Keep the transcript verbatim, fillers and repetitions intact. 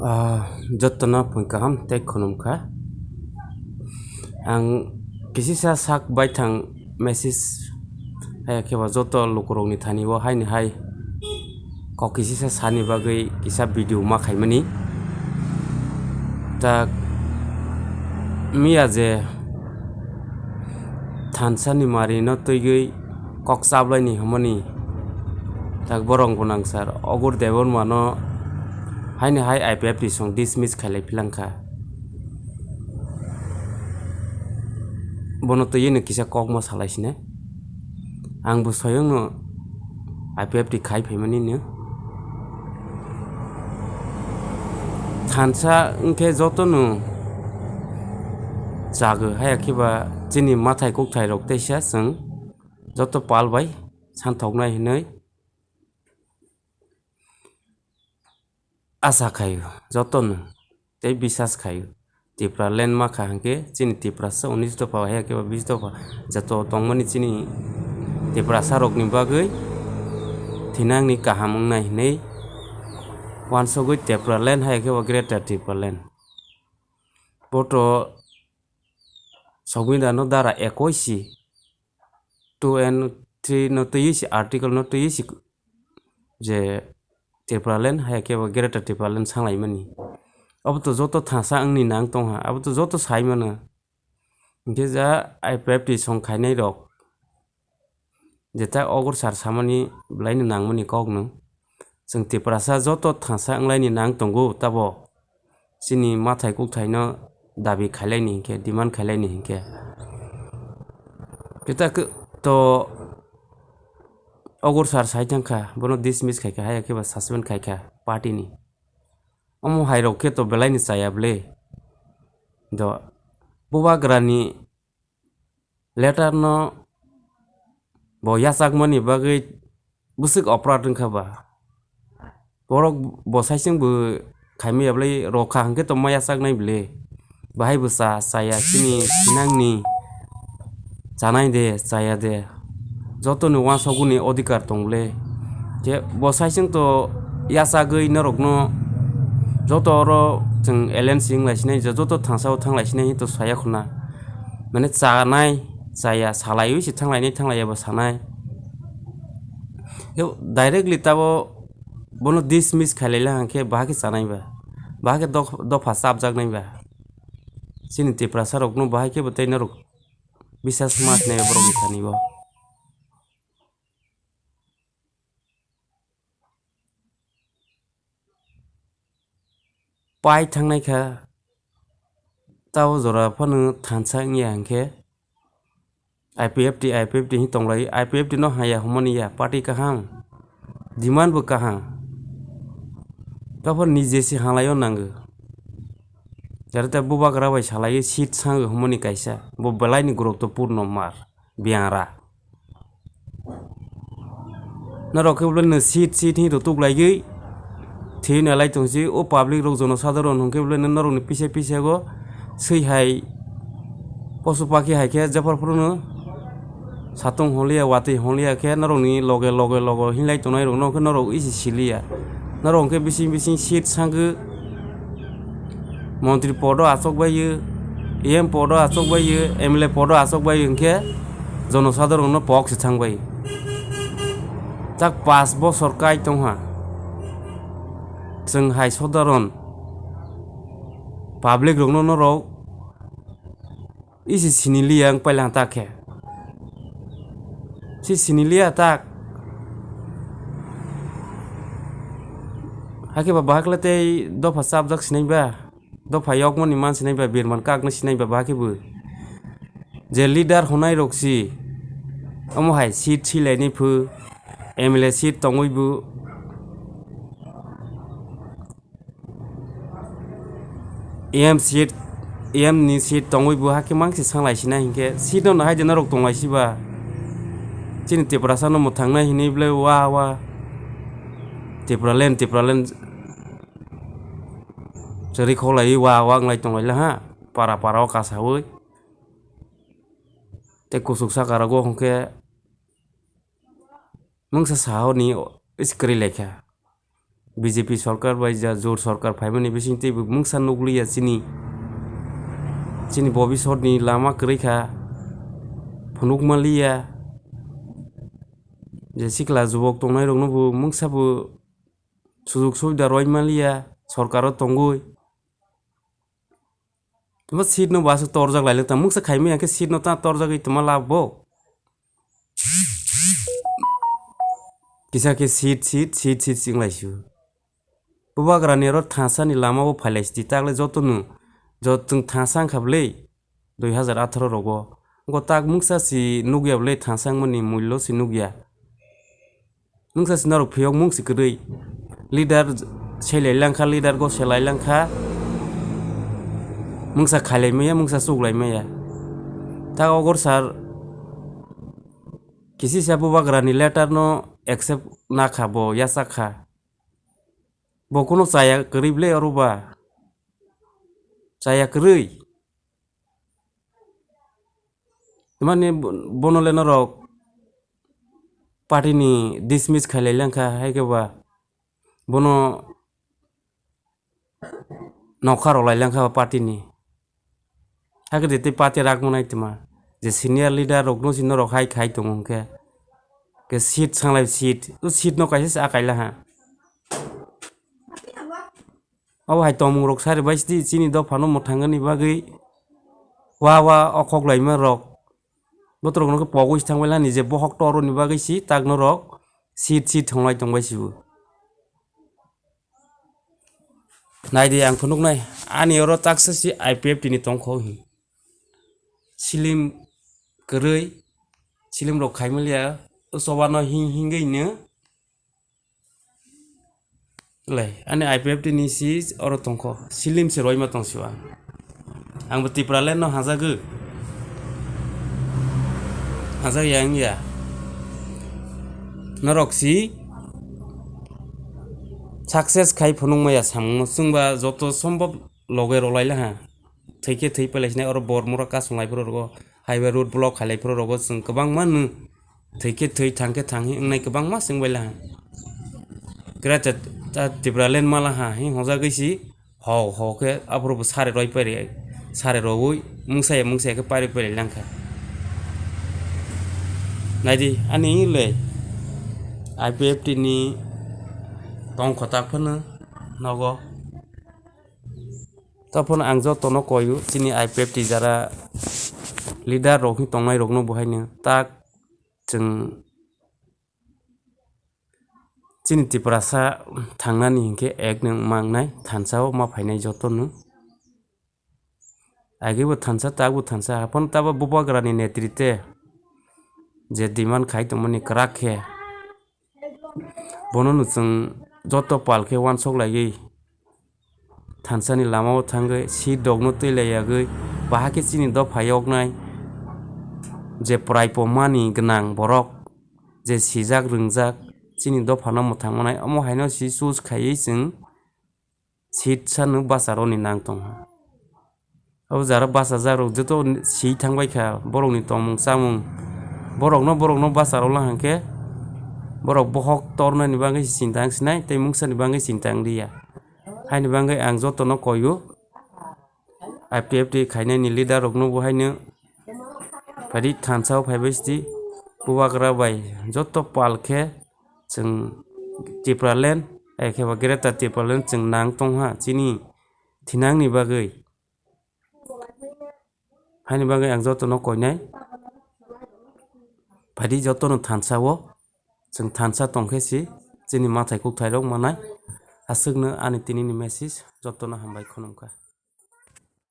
Ah, jotono phung kaham tei khulumkha. Ang kisisa sak baithang message haya khe ba joto lukurokni thani o haini hai kok kisisa sani bagwi kisa video ma khaimani. Ta miya je thansa ni mari no twiwi kok chablai ni hwnmani, tak borok bo nang sir Ogur Debbarma no haini hai I P F T song dismiss khailai philangkha. Bono twiwi no kisa kok ma salai sine. Ang bo swayang no I P F T khai phaimani no. Thansa wngkhe joto no chago haya khe ba chini mathai kokthai rok teisa chwng joto pal bai santhoknai hinwi asa khaio joto no tei bisas khaio. Tipraland ma kha hwnkhe chini Tiprasa unis dopha haya khe ba bis dopha joto tongmani chini Tiprasa rokni bagwi thinangni kaham wngnai hinwi wansugwi Tipraland haya khe ba Greater Tipraland. Boto Songbidan no dara ekoi si two and three no twiwi si article no twiwi si je Tipraland haya khe ba Greater Tipraland sanglaimani. Abo to joto thansa wngni nang tongha, abo to joto saimano. Hinkhe ja I P F T song khainai rok jeta Ogur sir samani bwlaino nangmani kokno. Chwng Tiprasa joto thansa wnglaini nang tongo tabo. Chini mathai kukthaino dabi khailaini hinkhe, demand khailaini hinkhe. Kita khe to Ogur sir sai thangkha, bono dismiss khaikha, haya khe ba suspend khaikha party ni. Omo hai rok khe to belaini chaya bwle. Do bubagrani letter no bo yachakmani bagwi bwswk operate wngkha ba. Borok bo saising bo khaimaya bwle rokha hwnkhe tongma yachaknai bwle. Bahai bo cha chaya chini sinangni chanai de chaya de jotoni uansukguni odhikar tong bwle. Khe bo saising to yachagwi norokno joto oro chwng alliance wng lai sinai joto thansa o thang lai sinai to saya khuna. Mane chanai chaya salaiwi se thang lainai thang laiya bo sanai. Yo, directly tabo bono dismiss khailai lang khe bahai khe chanai ba, bahai khe dopha chapjaknai ba. Chini Tiprasa rokno bahai khe bo tei norok bisas ma khnai borok ni thani bo. Pai thangnai kha tabo jora phano thansa wngya hinkhe I P F T, I P F T hin tonglai, I P F T no haya humani ya, party kaham, demand bo kaham. Tabo nije se halaio nango. Jara tei bubagra bai salai seat sango humani kaisa, bo belai ni gurutopurno mar, biyangra. Norok khe bwle no seat seat hin rw tuklaigwi thwi nalai tongsi o public rok jono sadharon hwnkhe bwle no norokni pisa pisa go swi hai posu pakhi hai khe jephar phuru no satung honliya watwi honliya khe norokni loge loge loge hinlai tongnai rokno khe norok isi siliya. Norok hwnkhe bising bising seat sangwi montri podo achok bai o, M podo achok bai o, M L A podo achok bai o hwnkhe jono sadharon no pok se thang bai. Tak pas bosor kai tongha. Chwng hai sodaron public rokno norok isi siniliya wng pailangta khe. Si siniliya tak. Hakhe ba bahakle tei dopha chapjak sinai ba. Dopha yokmani man sinai ba birman kakno sinai ba bahai khe bo. Je leader honai rok si omo hai seat silaini phu M L A seat tongwi bo M seat M ni seat tongwi bo hakhe mang se sanglai sinai hinkhe seat no nahai de norok tonglai si ba. Chini Tiprasa no mwthangnai hinwi bwle wa wa Tipraland Tipraland. Chwrwi khoklaiwi wa wa wnglai tonglaila ha, para para o kasawi. Tei kuchuk saka rogo hwnkhe mungsa sahorni isi kwrwi laikha. B J P sorkar bai ja jor sorkar phaimani bising teibo mungsa nukliya chini, chini bobisotni lama kwrwi kha, phunuk manliya, je sikla jubok tongnairokno bo mungsa bo sujuk subida roi manliya sorkaro tongwi. Tamo seat no basu torjak lailak ta mungsa khaimaya khe seat no ta torjagwi tama lab bo. Kisa khe seat, seat, seat, seat singlaisio. Bubagrani oro thansani lama bo phailai sidi tagle joto no, jot chwng thansa wngkha bwle dui hazar atharo rogo. Ngo tak mungsa si nukya bwle thansa wngmani mullo si nukya. Mungsa si norok phiyok mung si kwrwi. Leader selai langkha, leader go selai langkha. Mungsa khailai maya, mungsa chuklai maya. Ta ogor sar kisisa bubagrani letter no accept nakha bo, yachak kha. Bo kuno chaya kwrwi bwle oro ba. Chaya kwrwi. Mani bo-, bono le norok party ni dismiss khailai langkha, hai khe ba bono nokha rok lai langkha party ni. Hakhe de tei party rak manai tma je senior leader rok no si norok hai khai tongo hwnkhe. Ke seat sanglai seat, o seat no kaisa se akai laha. Abo hai tongmung rok sari bai sidi chini dopha no mwthangani bagwi wa wa okhok laima rok. Botrok no pogwi thangbai lani je bohok toro ni bagwi si tak norok seat seat thonglai tongbai sibo. Naidi ang phunuknai, ani oro taksa si I P F T ni tongkho hi. Silim kwrwi, silim rok khaimaliya, o choba no hing hingwi no. Lai, ani I P F T ni si oro tongkho, silim se roima tong siwa. Ang bo Tipraland no hajagwi. Hajak ya wngya. Norok si success khai phunuk maya samung no chwngba joto sombhob loge rwlai laha. Thwi khe thwi pailai sinai oro bor mura kasung lai phuru rogo. Highway road block khailai phuru rogo chwng kwbangma nw. Thwi khe thwi thang khe thang hi wngnai kwbangma chwng bai laha. Greater ta Tipraland ma laha hi hojagwi si. Hau hau khe aphuru bo sari roi pari, sari roi mungsa ya mungsa ya khe pari pari langkha. Naidi ani le I P F T ni tongkho tak phano nogo. Tophano ang jotono koyu chini I P F T jara leader rok hi tongnai rokno bo haino tak chwng chini Tiprasa thangnani hinkhe ek nung mangnai thansa o ma phainai jotono. Agebo thansa, takbo thansa, haphano tabo bubagrani netrite je demand khai tongmani kwrak khe bono no chwng joto pal khe uansuk laiwi thansani lama o thangwi seat rokno twi lai yagwi bahai khe chini dopha yoknai je prai pomani gwnang borok je sijak rwngjak chini dophano mwthang manai omo haino si choose khaiwi chwng seat sano bwsarokni nang tongha. Abo jara bwsajak rok joto swi thangbai kha borokni tongmung chamung. Borokno borokno bwsarok lang hwnkhe borok bohok tornani bagwi se chinta wng sinai tei mungsani bagwi chinta wng liya. Haini bagwi ang jotono koyo I P F T khainani leader rokno bo haino phadi thansa o phaibai sidi bubagra bai joto pal khe chwng Tipraland hai khe ba Greater Tipraland chwng nang tongha chini thinangni bagwi. Haini bagwi ang jotono koinai phadi jotono thansa o chwng thansa tongkhe si chini mathai kukthai rok manai. Aswkno ani tinini message, jotono hambai khulumkha.